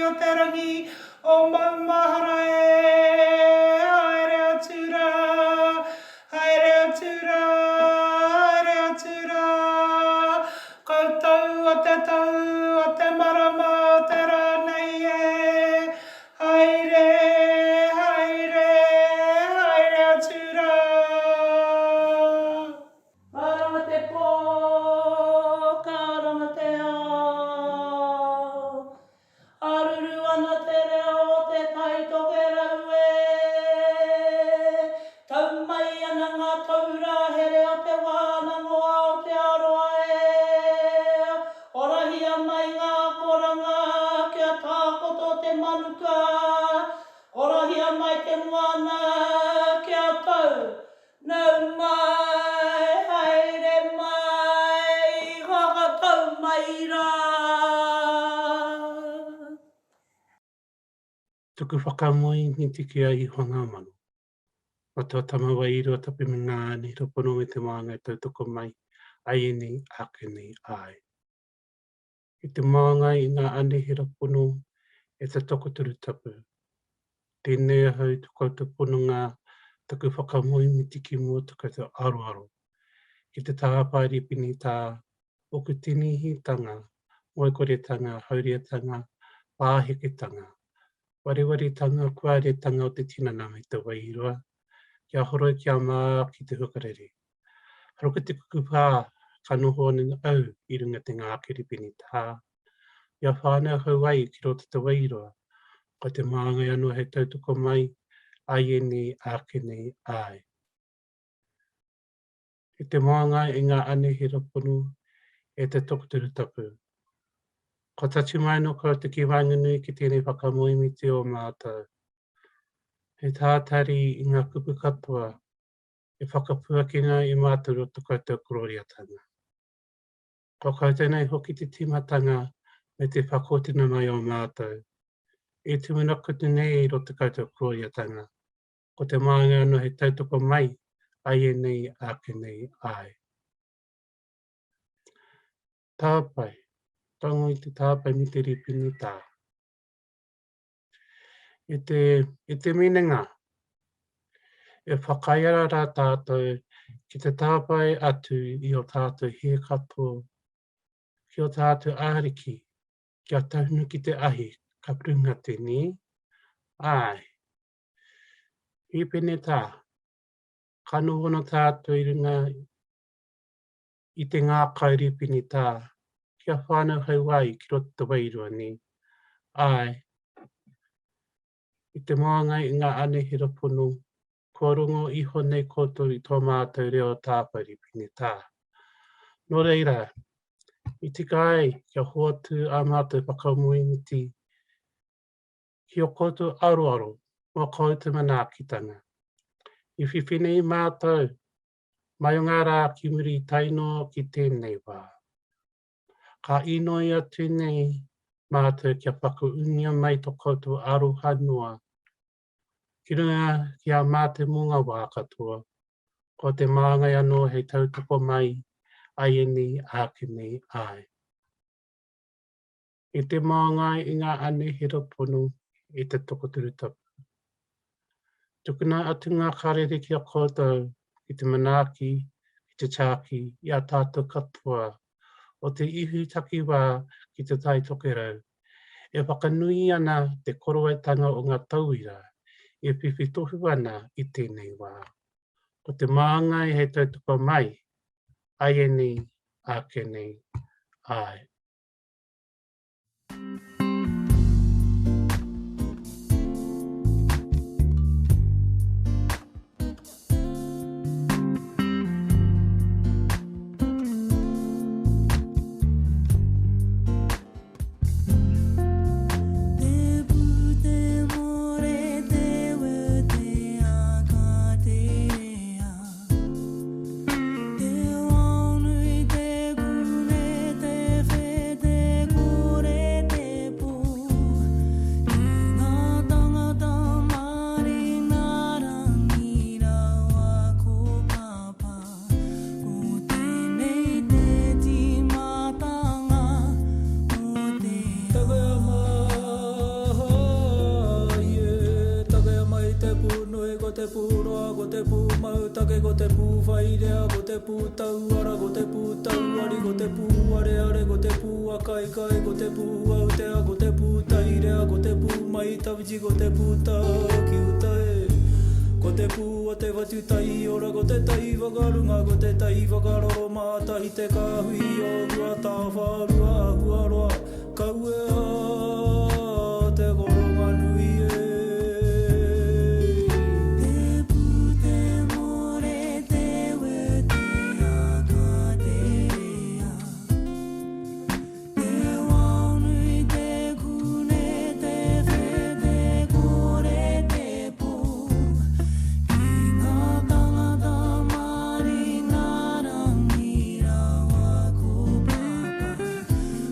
o te rangi o maumahara e Haere atu rā, haere atu rā, haere atu rā Koutou o te tau, o te marama, o te rā nei e Haere, haere, haere atu rā. Karanga te pō, karanga te ao. Aruru ana te reo o te Tai Tokerau e. Tau mai ana ngā taura here o te wānanga o Aotearoa e. Horahia mai ngā akoranga kia tākoto te manuka. Horahia mai te moana kia tau. Nau mai, haere mai, whakatau mai rā. Tuku whakamoemiti ki a Ihowa ngā mano. Matua Tama Wairua Tapu me ngā Anihira Pono me te Māngai tautoko mai, aienei, ake nei, āe. I te māngai i ngā anihira pono e te tokotoru tapu. Tēnei ahau to koutou pononga taku whakamoemiti ki mua to koutou aroaro, ki te tāpae rīpene tā oku tinihitanga, ngoikoretanga, hauriatanga, pāheketanga, warewaretanga, kuaretanga o te tinana me te wairua, kia horoi kia mā ki te hukarere. Haruka te kukupa ka noho ana au i runga te ngākeri penitā. Ia whānau hou ai ki roto te wairua, ko te māngai anō hei tautoko mai, āianei, āke nei, āe. I te māngai i ngā anehera pono e te Tokotoru Tapu. Kua tatū mai anō koutou ki waenganui ki tēnei whakamoemiti o mātou. Hei tātari i ngā kupu katoa e whakapuakina i mātou roto koutou korōriatanga. Ko koutou nei hoki te tīmatanga me te whakaotinga mai o mātou. E tūmanako nei i roto koutou korōriatanga, ko te māngai anō hei tautoko mai āianei, āke nei, āe. Tāpae, tango i te tāpae me te rīpene tā. E te, e te minenga, e whakaiara rā tātou ki te tāpae atu i o tātou hē katoa, ki o tātou Ariki, kia tahunu ki te ahi, ka runga te nē? Āe. Rīpenetā, ka noho ana tātou i runga i te ngākau rīpenetā, kia whānau hau ai ki roto te wairua nē? Āe. I te māngai i ngā anehera pono, kua rongo iho nei koutou i tō mātou reo tāwhai rīpenetā. Nō reira, i tika ai kia hoatu ā mātou whakamoemiti ki ō koutou aroaro mō koutou manaakitanga. I whiwhi nei mātou mai o ngā rā ki muri tae noa ki tēnei wā. Ka inoi atu nei mātou kia whakaūngia mai to koutou aroha noa ki runga ki a mātou mō ngā wā katoa, ko te māngai anō hei tautoko mai āianei, āke nei, āe. I te māngai i ngā anehera pono i te tokotoru tapu. Tukuna atu ngā karere ki a koutou ki te manaaki, ki te tiaki i a tātou katoa o te ihu takiwā ki Te Tai Tokerau, e whakanui ana te korowaitanga o ngā tauira e whiwhi tohu ana i tēnei wā. Ko te māngai hei tautoko mai, āianei, āke nei, āe. take, ko te pūwhairea, ko te pūtauara, ko te pūtauari, ko te pūareare, ko te pūakaikai, ko te pūautea, ko te pūtairea, ko te pūmaitawhiti, ko te pūtakiuta e. Ko te pū o te whatu taiora, ko te tai whakarunga, ko te tai whakaroro, mātahi te kāhui o Huatāwhārua, Ahuaroa, Kauea te koronga nui e. Te pū te more te wete a ka te rea. Te wao nui te kune te whe te kore te po. Ki nga tangata marina rangi rawa ko Papa.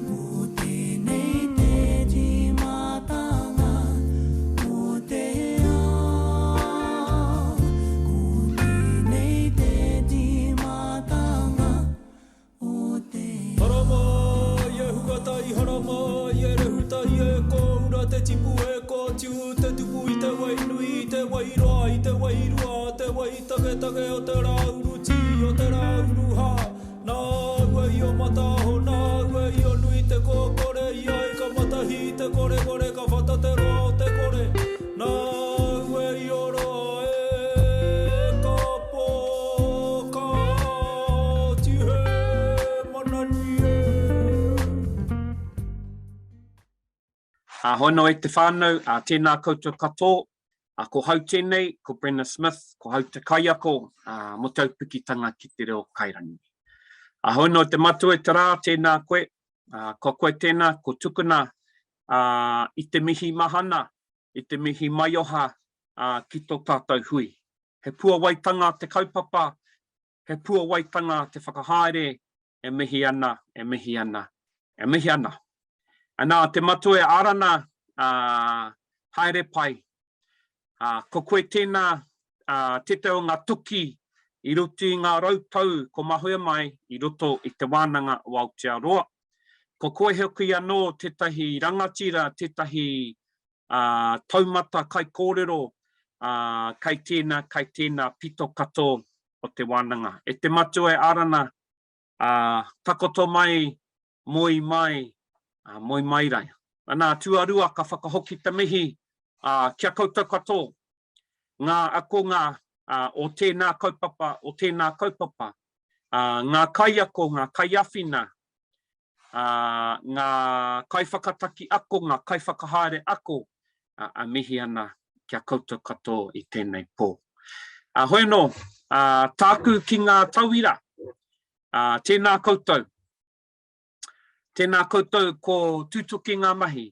Ko tēnei te tīmatanga o te ao. Ko tēnei te tīmatanga o te ao. Haramai e Huatai, haramai e Rehutai, e Kōura te tipu, e Kōtiu te tupu i te wai nui, i te wai roa, i te wai rua, te wai taketake o te rā urutī, o te rā uruhā. Nāu e Io mataaho, nāu e Io nui te kōkore i ai ka matahī te korekore ka whata te roa o te kore. Nāu e Io roa e ka pō ka oti he mana nui e. A hono e te whānau, a tēnā koutou katoa, a ko hau tēnei, ko Brenna Smith, ko hau te kaiako a, mo te aupikitanga ki te reo kairangi. A hono te matua i te rā, tēnā koe, a, ko koe tēnā, ko tukuna a, i te mihi mahana, i te mihi maioha a, ki tō tātou hui. He puawaitanga te kaupapa, he puawaitanga te whakahaere, e mihi ana, e mihi ana, e mihi ana. Ana, te matua e Arana, ā, haere pai. Ā, ko koe tēnā, ā, tētahi o ngā toki i roto i ngā rautau ko mahue mai i roto i Te Wānanga o Aotearoa. Ko koe hoki anō tētahi rangatira, tētahi, ā, taumata kaikōrero, ā, kei tēnā, kei tēnā pito katoa o te wānanga. E te matua e Arana, ā, takoto mai, moe mai, ā, moe mai rai. Anā, tuarua ka whakahoki te mihi, ā, ki a koutou katoa, ngā akonga, ā, o tēnā kaupapa, o tēnā kaupapa, ā, ngā kaiako, ngā kaiawhina, ā, ngā kaiwhakataki ako, ngā kaiwhakahaere ako, ā, a mihi ana ki a koutou katoa i tēnei pō. Ā, hoi anō, ā, tāku ki ngā tauira, ā, tēnā koutou, tēnā koutou ko tutuki ngā mahi,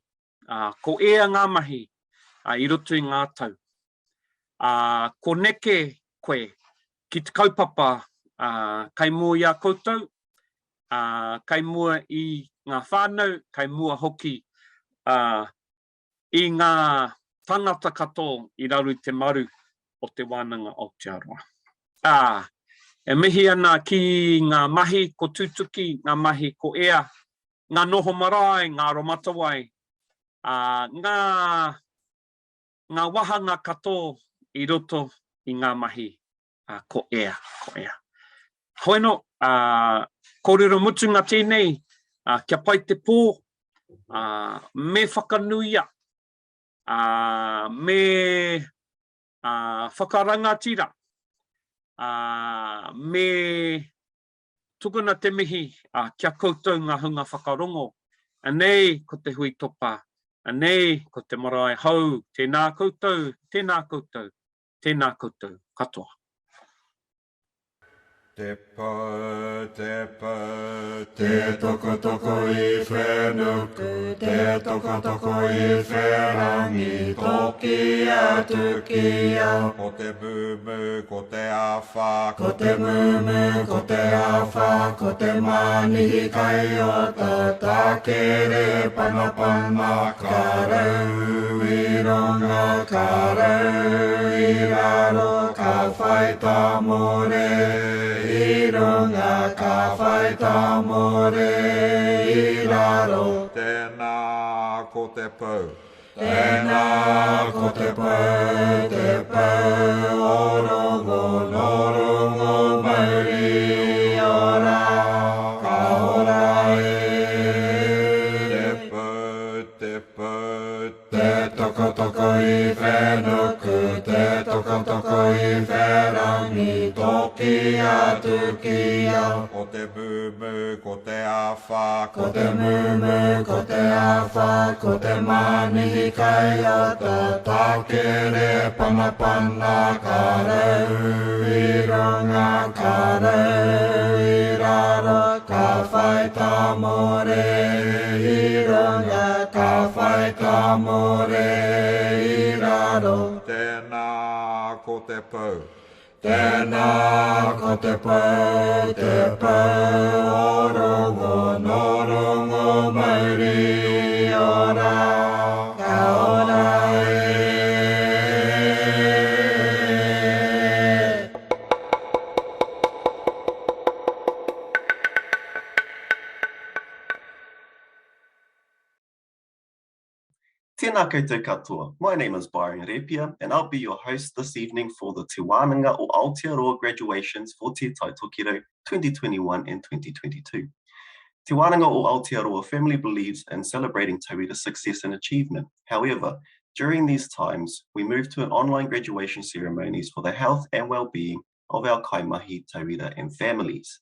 ā, ko ea ngā mahi, ā, i roto i ngā tau. Ā, ko neke koe ki te kaupapa, ā, kei mua i a koutou, ā, kei mua i ngā whānau, kei mua hoki, ā, i ngā tangata katoa i raro i te maru o Te Wānanga Aotearoa. Ā, e mihi ana ki ngā mahi ko tutuki, ngā mahi ko ea, ngā noho marae, ngā aromatawai, ā, ngā, ngā wāhanga katoa i roto i ngā mahi ā, ko ea, ko ea. Hoeno, ā, kōrero mutunga tēnei, ā, kia pai te pō, ā, me whakanuia, ā, me, ā, whakarangatira, ā, me tukuna te mihi, ā, ki a koutou ngā hunga whakarongo. Anei ko te hui topa, anei ko te marae hou, tēnā koutou, tēnā koutou, Tēnā koutou katoa. Te pou, te pou, te tokotoko i whenuku, te tokotoko i wherangi, tokia tukia. Ko te mumu, ko te awha, ko te mumu, ko te awha, ko te manihi kai ota, takere panapana, ka rau i runga, ka rau i raro, ka whai tamore i runga, ka whai tamore i raro. Tēnā ko te pou. Tēnā ko te pou, te pou o Rongo nō runga. mauri ora, ka ora e. Te pou, te pou, te tokotoko i whenuku, te tokotoko i wherangi, tokia tukia. Ko te mumu, ko te āwhā, ko te mumu, ko te āwhā, ko te mānihi kai ota, takere panapana, ka rau i runga, ka rau i raro, ka whai tāmore i runga, ka whai tāmore i raro. Tēnā ko te pou. Tēnā ko te pou, te pou o Rongo, nō Rongo mauri ora, ka ora e. Tēnā koutou katoa. My name is Byron Repia and I'll be your host this evening for the Te Wānanga o Aotearoa graduations for Te Tai Tokerau 2021 and 2022. Te Wānanga o Aotearoa firmly believes in celebrating tauira success and achievement. However, during these times, we move to an online graduation ceremonies for the health and well-being of our kaimahi, tauira and families.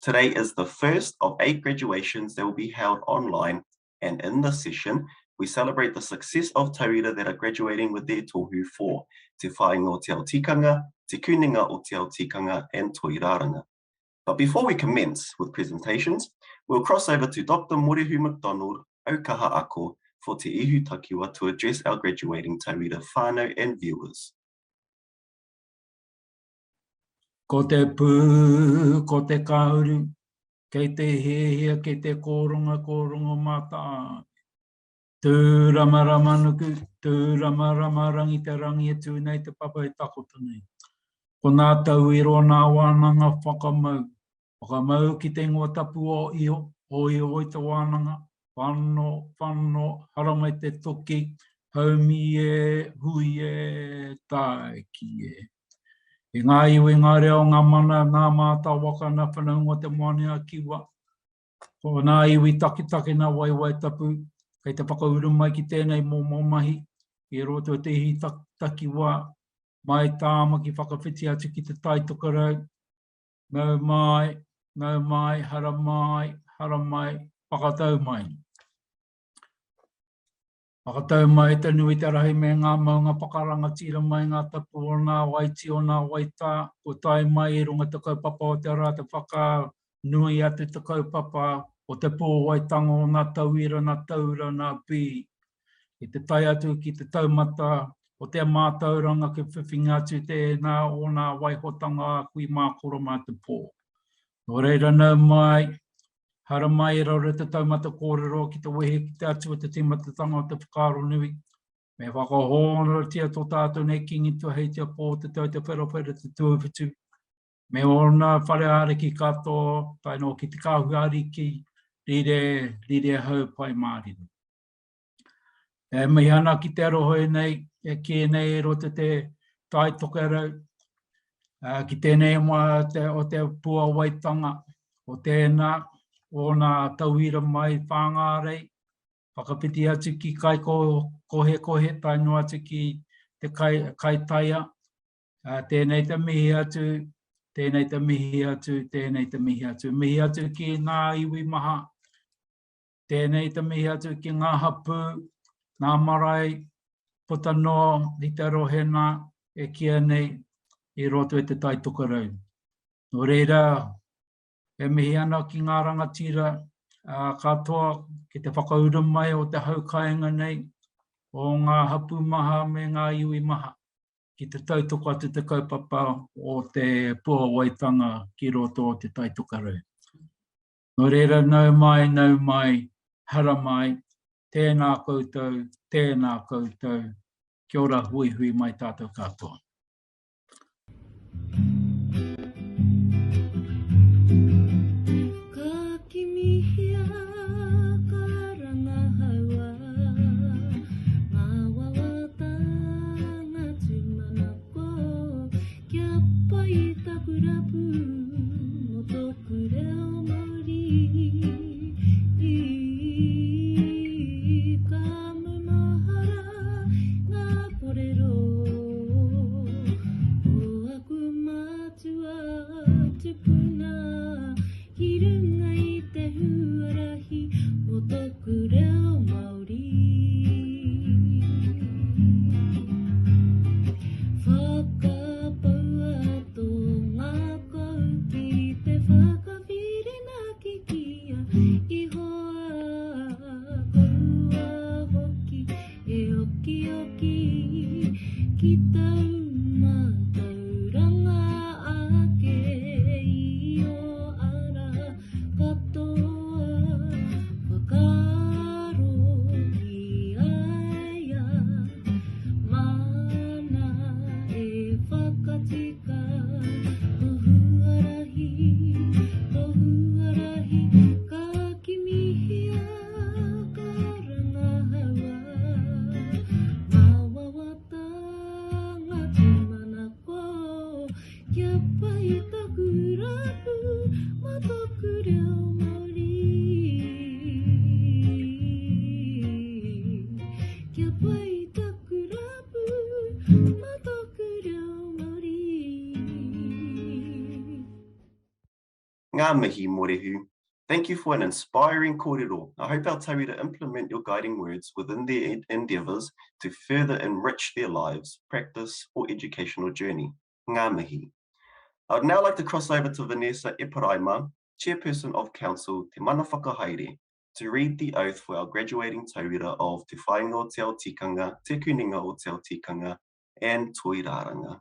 Today is the first of eight graduations that will be held online and in this session, we celebrate the success of tauira that are graduating with their tohu 4, Te Whāinga o Te Ao Tikanga, Te Kunenga o Te Ao Tikanga and Toi Raranga. But before we commence with presentations, we'll cross over to Dr. Morehu McDonald, Aukaha Ako, for Te Ihu Takiwa to address our graduating tauira whānau and viewers. Ko te pū, ko te kāuru, kei te hiahia, kei te kōronga, kōrongo mātāne. Tū rama rama nuku, tū rama rama rangi te rangi e tū nei te papa e takoto nei. Ko nā tauiro nā wānanga whakamau, Whakamau ki te ingoa tapu o Io, o Io i te wānanga, whano, whano, haramai te toki, haumi e, hui e, tāiki e. I ngā iwi, ngā reo, ngā mana, ngā mātā waka, ngā whanaunga o Te Moana-a-Kiwa, ko ngā iwi taketake, ngā waewae tapu, kei te whakauru mai ki tēnei momo mahi, i roto i te ihi takiwā, mai Tāmaki whakawhiti atu ki Te Tai Tokerau, Nau mai, nau mai, haramai, haramai, whakatau mai. Whakatau mai te nui te rahi me ngā maunga whakarangatira mai ngā tapu o nā waiti o nā waitā, kua tae mai i runga te kaupapa o te rā te whakanui atu te kaupapa o te pōwaitanga o nā tauira, nā taura, nā pī. I te tae atu ki te taumata o te mātauranga ki whiwhinga atu tēnā o nā waihotanga a kui mā koro mā te pō. Nō reira nau mai, haramai e raro te taumata kōrero ki te wehe ki te atua te tīmatatanga o te whakaaro nui. Me whakahōnoratia tō tātou nei Kīngi Tuheitia Pō te tau te wherowhero te tuawhitu me ōna whare ariki katoa tae noa ki te kāhui ariki rire, rire hau pai mārire. E mihi ana ki te aroha nei, e kī nei e roto te Tai Tokerau, ki tēnei wā te, o te puawaitanga o tēnā, ōna tauira mai Whāngārei, whakawhiti atu ki Kaikohekohe, tae noa atu ki te kai, Kaitaia. Tēnei te mihi atu, tēnei te mihi atu, tēnei te mihi atu. Mihi atu ki ngā iwi maha, Tēnei te mihi atu ki ngā hapū, ngā marae, puta noa i te rohe nā e kīia nei i roto i Te Tai Tokerau. Nō reira, e mihi ana ki ngā rangatira katoa ki te whakauru mai o te hau kāinga nei, o ngā hapū maha me ngā iwi maha, ki te tautoko atu te kaupapa o te puawaitanga ki roto o Te Tai Tokerau. Nō reira, nau mai, nau mai, haramai, tēnā koutou, tēnā koutou, kia ora huihui mai tātou katoa. Ka kimihia, ka rangahaua ngā wawata, ngā tūmanako, kia pai taku rapu. Ngā mihi, Morehu. Thank you for an inspiring kōrero. I hope our tauira implement your guiding words within their endeavours to further enrich their lives, practice or educational journey. Ngā mihi. I would now like to cross over to Vanessa Eparaima, Chairperson of Council Te Mana Whakahaere, to read the oath for our graduating tauira of Te Whāinga o Te Ao Tikanga, Te Kunenga o Te Ao Tikanga and Toi Rāranga.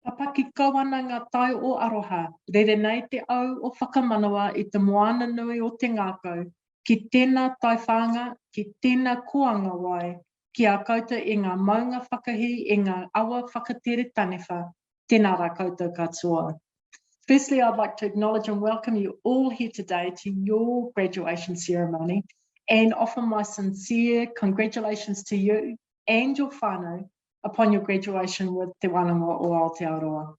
Papaki kau ana ngā tai o aroha, rere nei te au o whakamanawa i te moana nui o te ngākau, ki tēnā taiwhānga, ki tēnā kōanga wai, ki a koutou e ngā maunga whakahī, e ngā awa whakatere taniwha, tēnā rā koutou katoa. Firstly, I'd like to acknowledge and welcome you all here today to your graduation ceremony and offer my sincere congratulations to you and your whānau upon your graduation with Te Wānanga o Aotearoa.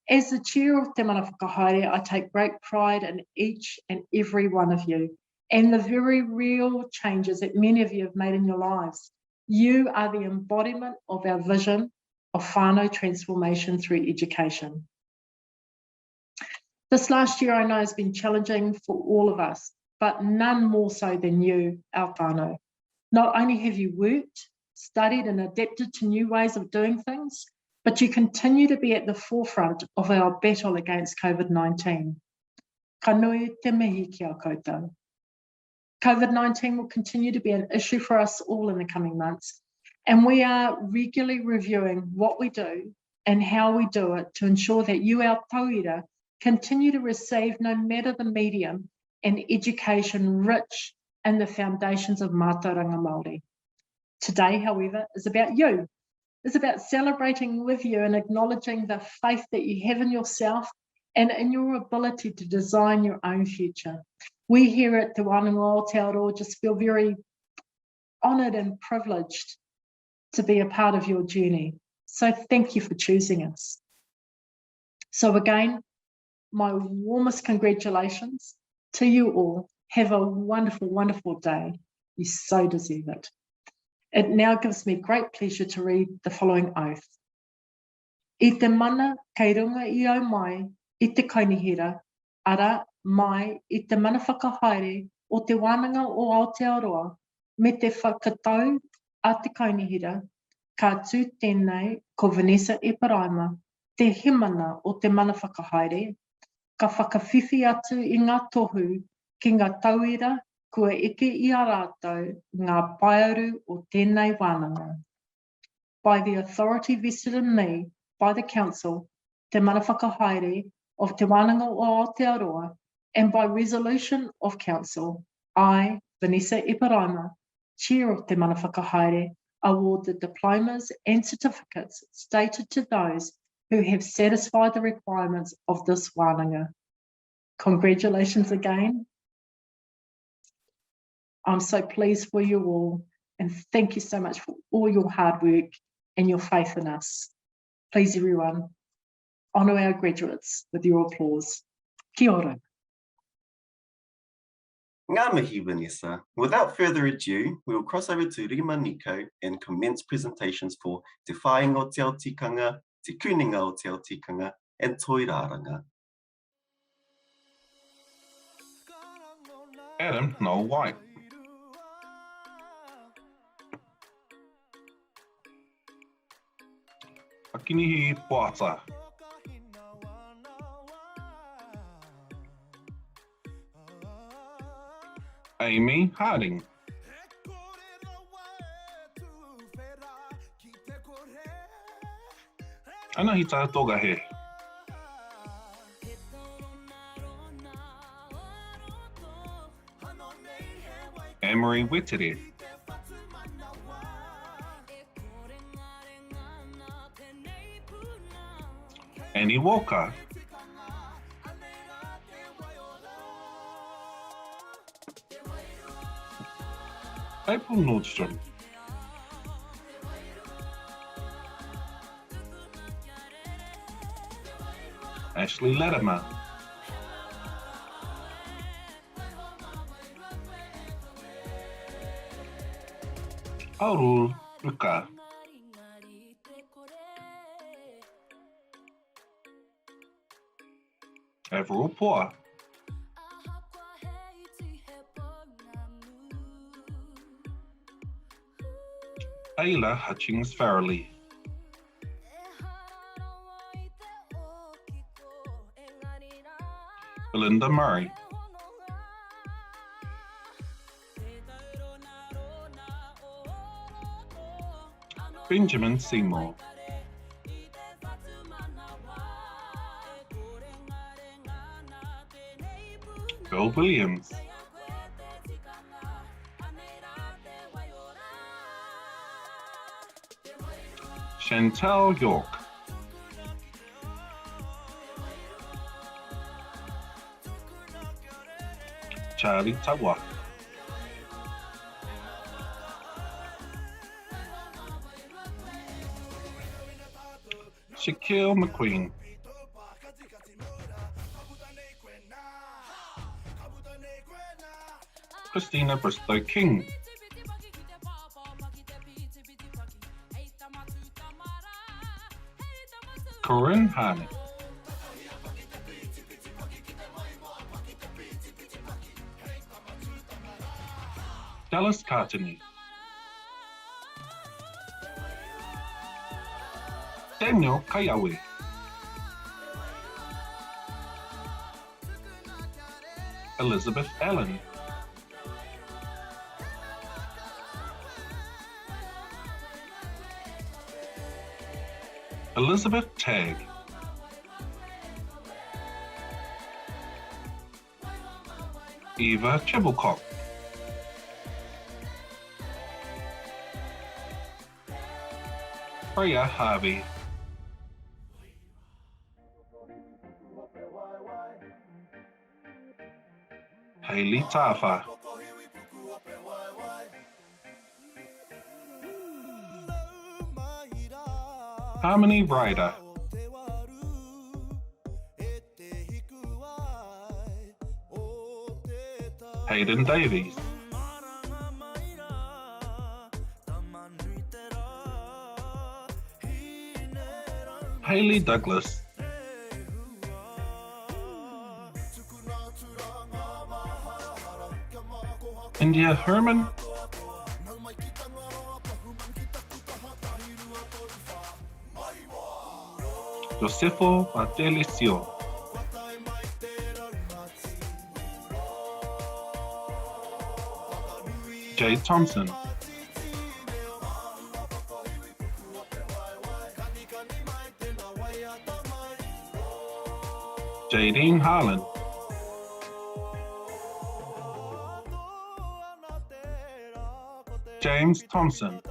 As the chair of Te Mana Whakahaere, I take great pride in each and every one of you and the very real changes that many of you have made in your lives. You are the embodiment of our vision of whānau transformation through education. This last year I know has been challenging for all of us, but none more so than you, our whānau. Not only have you worked, studied and adapted to new ways of doing things, but you continue to be at the forefront of our battle against COVID-19. Ka nui te mihi ki a koutou. COVID-19 will continue to be an issue for us all in the coming months, and we are regularly reviewing what we do and how we do it to ensure that you, our tauira, continue to receive, no matter the medium, an education rich in the foundations of mātauranga Māori. Today, however, is about you. It's about celebrating with you and acknowledging the faith that you have in yourself and in your ability to design your own future. We here at Te Wānanga o Aotearoa just feel very honoured and privileged to be a part of your journey. So thank you for choosing us. So again, my warmest congratulations to you all. Have a wonderful, wonderful day. You so deserve it. It now gives me great pleasure to read the following oath. I te mana kei runga i au mai i te kaunihera, ara, mai i te mana whakahaere o Te Wānanga o Aotearoa me te whakatau a te kaunihera, ka tū tēnei ko Vanessa Eparaima te hemana o te mana whakahaere, ka whakawhiwhi atu i ngā tohu ki ngā tauira kua eke i a rātou ngā paearu o tēnei wānanga. By the authority vested in me by the Council, Te Mana Whakahaere of Te Wānanga o Aotearoa, and by resolution of Council, I, Vanessa Eparaima, Chair of Te Mana Whakahaere, award the diplomas and certificates stated to those who have satisfied the requirements of this wānanga. Congratulations again. I'm so pleased for you all and thank you so much for all your hard work and your faith in us. Please everyone, honour our graduates with your applause. Kia ora. Ngā mihi, Vanessa. Without further ado, we will cross over to Rima Nico and commence presentations for Te Whāinga o Te Ao Tikanga, Te Kunenga o Te Ao Tikanga, and Toi Rāranga. Adam Noel White. Akinihi Poata. Amy Harding. Anahita Togahe. Anne-Marie Wetere. Annie Walker. April Nordstrom. Ashley Latimer. Arul Ruka. Avril Poa. Ayla Hutchings Farrelly. Belinda Murray. Benjamin Seymour. Bill Williams. Chantal York. Charlie Tawa. Shaquille McQueen. Christina Bristow King. Corinne Harney. Dallas Cartney. Daniel Kayawe. Elizabeth Allen. Elizabeth Tagg. Eva Chiblecock. Freya Harvey. Hayley Tafa. Harmony Ryder. Hayden Davies. Hayley Douglas. India Herman. Josefo Batelesio. Jay Thompson. Jadine Harlan. James Thompson.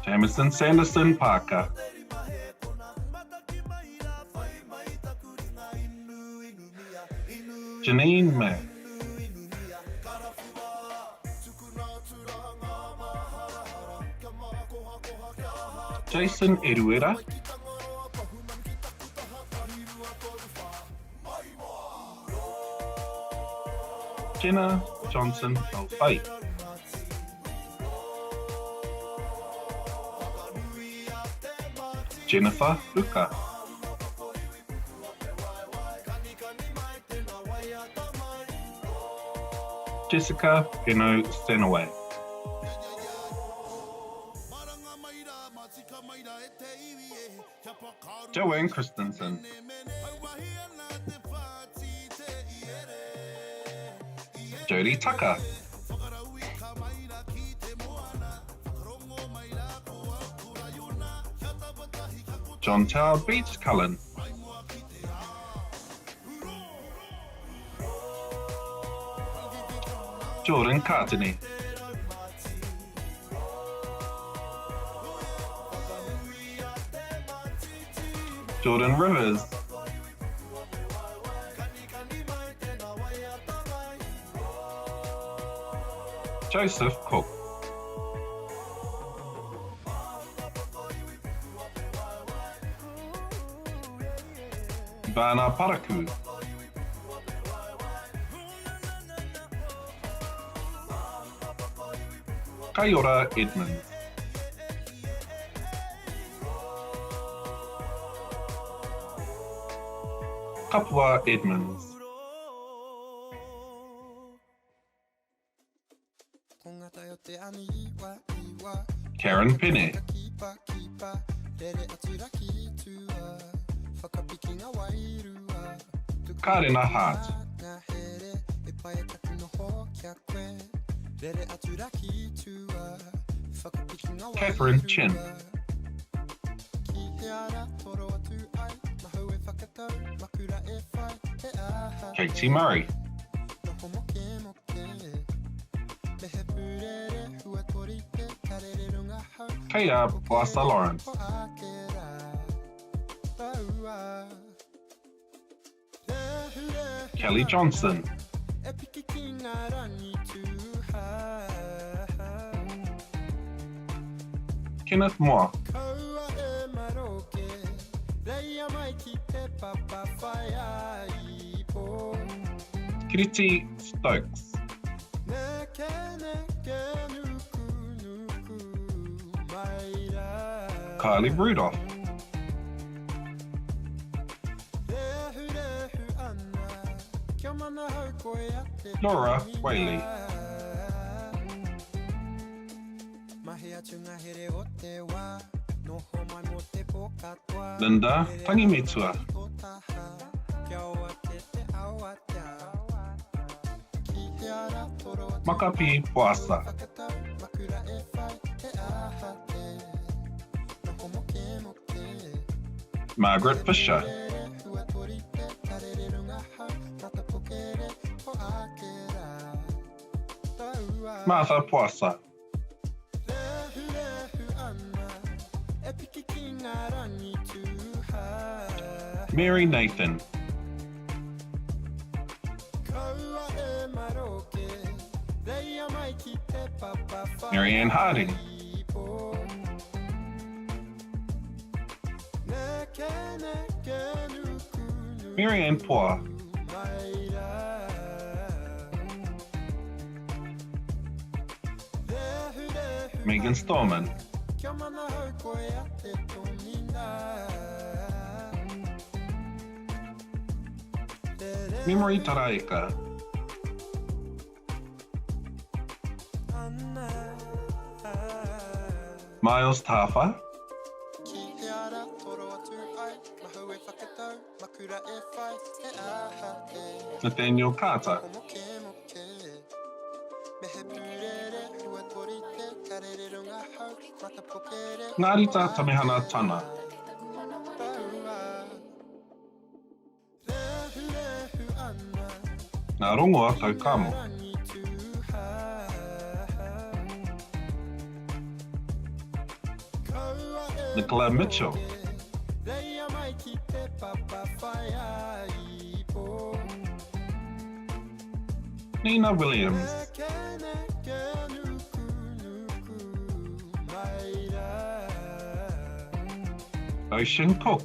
Jamison Sanderson Parker. Janine Mack. Jason Eruera. Jenna Johnson Belfait. Jennifer Luca. Jessica Peno Stanaway. Joanne Christensen. Jodie Tucker. John Tower Beach Cullen. Jordan Cartney. Jordan Rivers. Joseph Cook. Vana Paraku. Kaiora Edmonds. Kapua Edmonds. Karen Pene. Karena Hart. Catherine Chin. Katie Murray. Kaya Poasa Lawrence. Kelly Johnson. Kenneth Moore. Kiriti Stokes. Kylie Rudolph. Laura Whaley. Linda Tangimetua. Makapi Poasa. Margaret Fisher. Martha Poasa. Mary Nathan. Marianne Harding. Marianne Poa. Megan Stallman. Memory Taraika. Miles Tafa. Nathaniel Carter. Ngarita Tamehana Tana. Ngā rongoa taukamo. Nicola Mitchell. Nina Williams. Ocean Cook.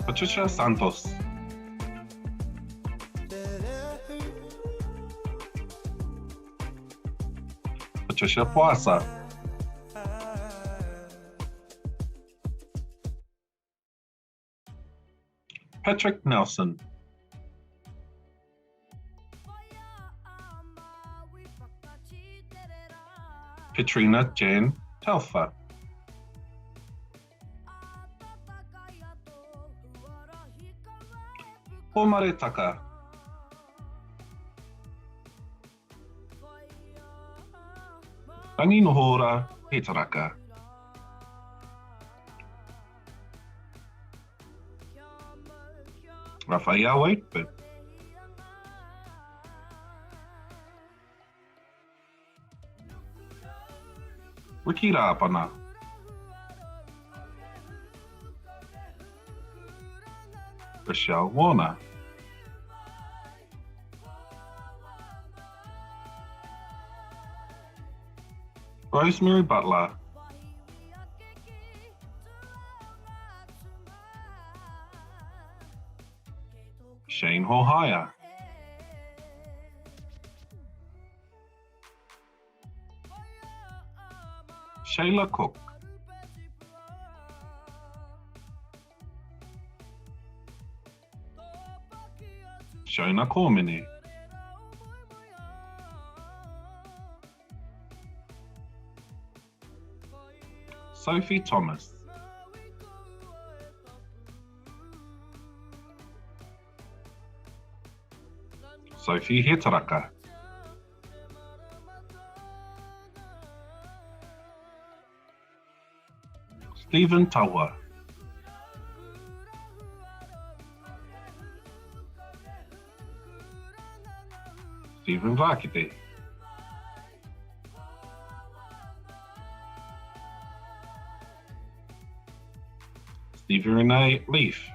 Patricia Santos. Patricia Poasa. Patrick Nelson. Petrina Jane Telfer. Pomare Taka. Rangi Nohora Petaraka. Raphael Waitford. Wiki Rāpana. Rochelle Warner. Rosemary Butler. Shane Hohaia. Shayla Cook. Shona Kōmene. Sophie Thomas. Sophie Hetaraka. Stephen Tawa. Stephen Vakite. Stevie Renee Leaf.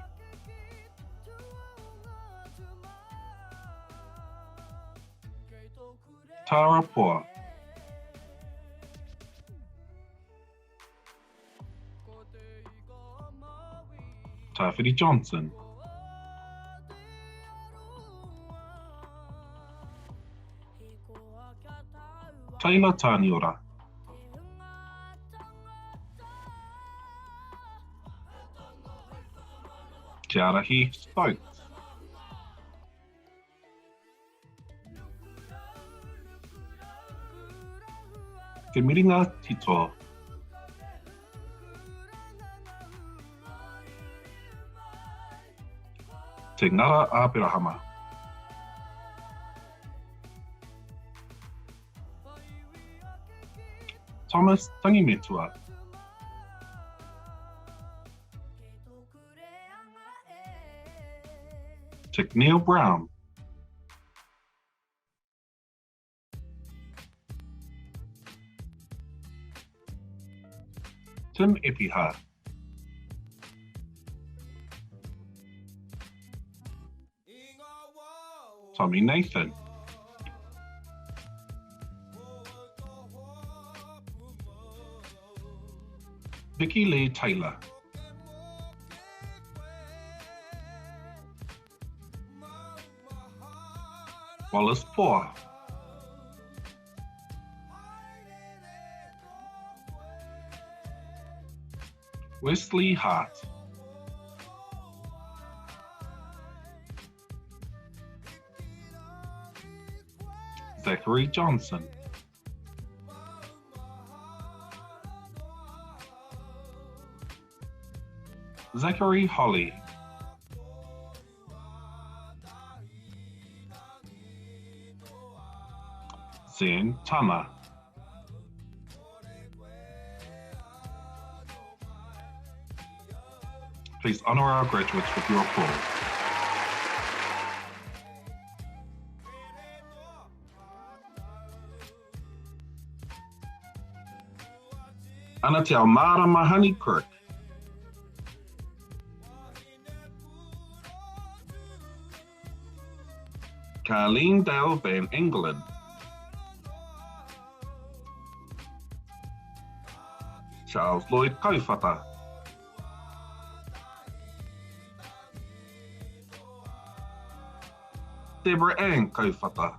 Tara Poa. Tawhiri Johnson. Taylor Tāniora. Te Arahi Stokes. Te Miringa Tito. Te Ngara Aperahama. Thomas Tangimetua. Neil Brown. Tim Epiha. Tommy Nathan. Vicky Lee Taylor. Wallace Poor. Wesley Hart. Zachary Johnson. Zachary Holly. Zen Tama. Please honour our graduates with your applause. Ana te ao mārama Honey Kirk. Carleen Dale Van Engelen. Charles Lloyd Kauwhata. Deborah Ann Kauwhata.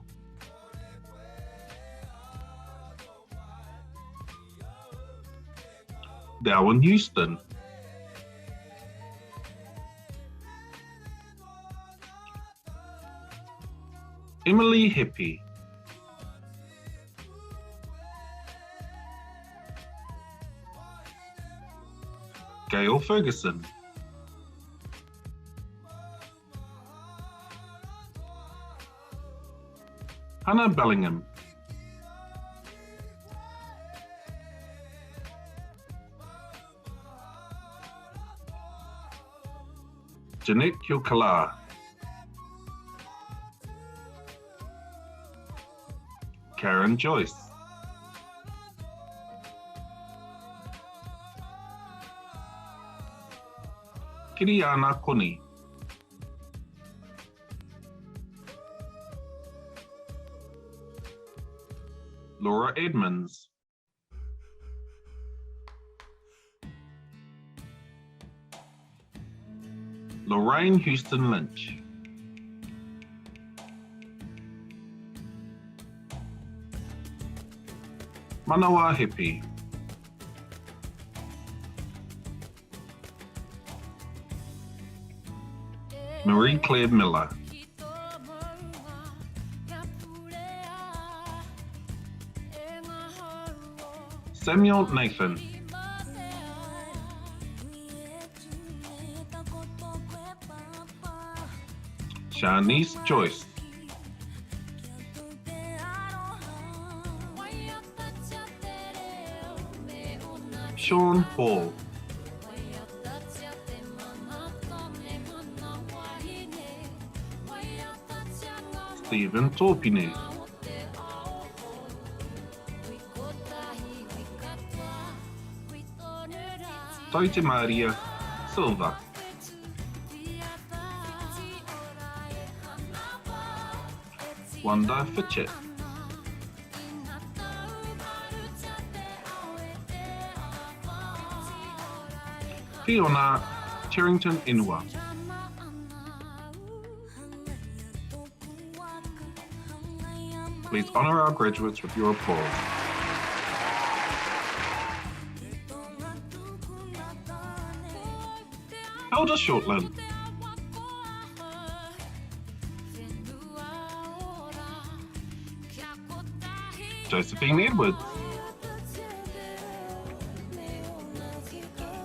Darwin Houston. Emily Hippie. Gail Ferguson. Hannah Bellingham. Jeanette Kilkala. Karen Joyce. Kiriana Koni. Laura Edmonds. Lorraine Houston Lynch. Manawa Hippie. Marie Claire Miller. Samuel Nathan. Shanice Joyce. Sean Hall. Stephen Tōpine. Taute Maria Silva. Wanda Fitchett. Fiona Cherrington Inua. Please honour our graduates with your applause. Elder Shortland. Josephine Edwards.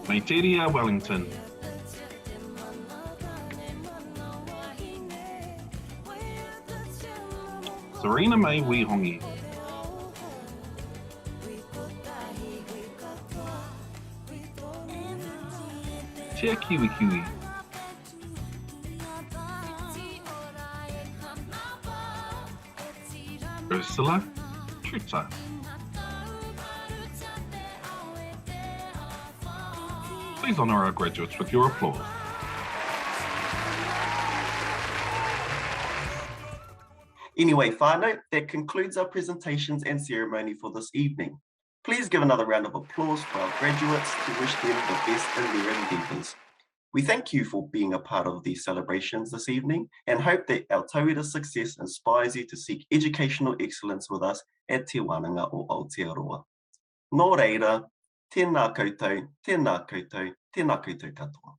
Maiteria Wellington. Serena May Wihongi. Tia Kiwi Kiwi. Ursula Truta. Please honour our graduates with your applause. Anyway, whānau, that concludes our presentations and ceremony for this evening. Please give another round of applause for our graduates to wish them the best in their endeavours. We thank you for being a part of these celebrations this evening and hope that our tauira success inspires you to seek educational excellence with us at Te Wānanga o Aotearoa. Nō reira, tēnā koutou, tēnā koutou, tēnā koutou katoa.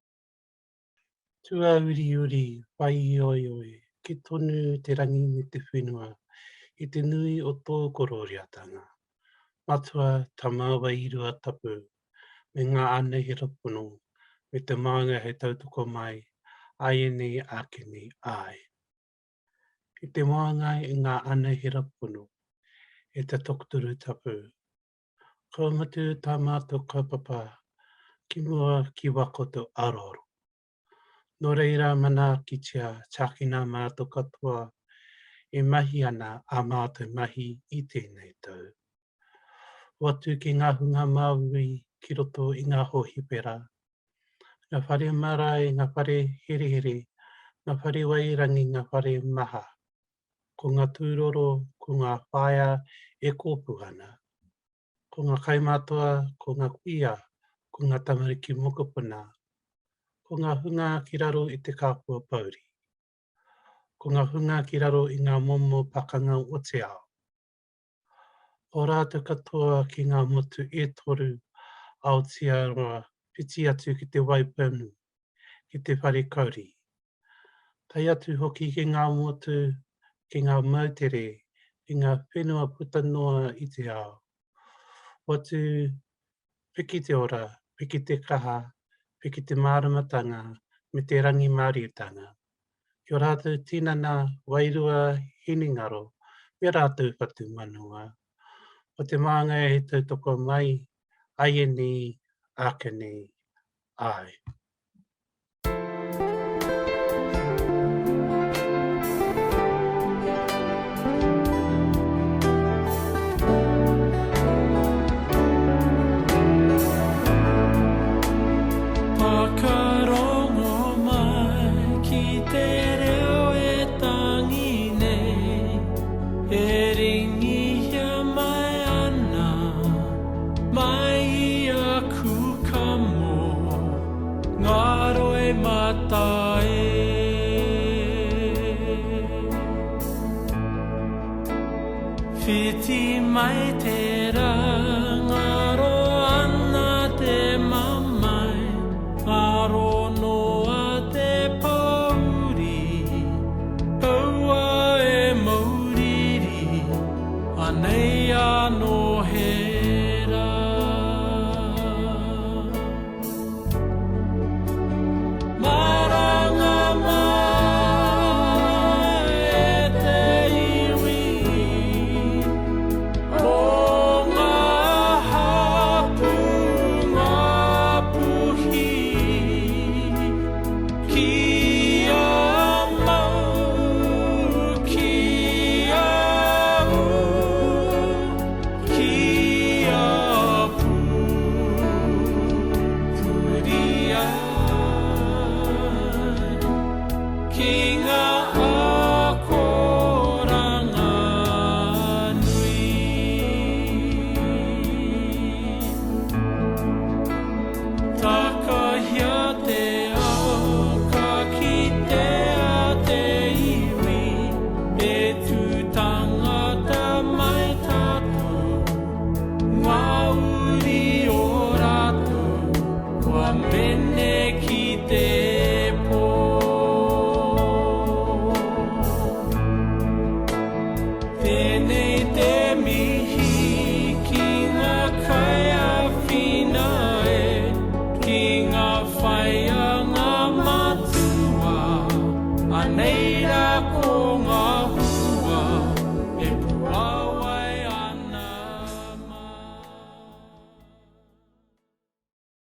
Tuauriuri, whaioioi, ki tonu te rangi me te whenua, i te nui o tō korōriatanga. Matua, Tama Wairua Tapu, me ngā anahera pono, me te māngai hei tautoko mai, āianei, āke nei, āe. I te māngai i ngā anahera pono, e te Tokotoru Tapu, kua mutu tā mātou kaupapa ki mua ki wā koutou aroaro. Nō reira manaakitia, tiakina mātou katoa e mahi ana ā mātou mahi i tēnei tau. Hoatu ki ngā hunga māui ki roto i ngā hōhipera, ngā whare marae, ngā whare herehere, ngā whare wairangi, ngā whare maha. Ko ngā tūroro, ko ngā whaea e kōpū ana. Ko ngā kaimātua, ko ngā kuia, ko ngā tamariki mokopuna, ko ngā hunga ki raro i te kāpua pouri, ko ngā hunga ki raro i ngā momo pakanga o te ao. Ko rātou katoa ki ngā motu e toru Aotearoa whiti atu ki te Waipounamu, ki te Whare Kauri. Tae atu hoki ki ngā motu, ki ngā moutere, ki ngā whenua puta noa i te ao. Hoatu, piki te ora, piki te kaha, piki te māramatanga me te rangimārietanga. Ki ō rātou tinana, wairua, hinengaro, me rātou whatumanawa. Ko te māngai hei tautoko mai, āianei, ākenei, āe. Whakarongo mai ki te reo e tangi nei, e ringihia mai ana, mai i aku kamo. Ngā roe mata e. Whiti mai te rā, ngaro ana te mamae, ngaro noa te pōuri. anō he.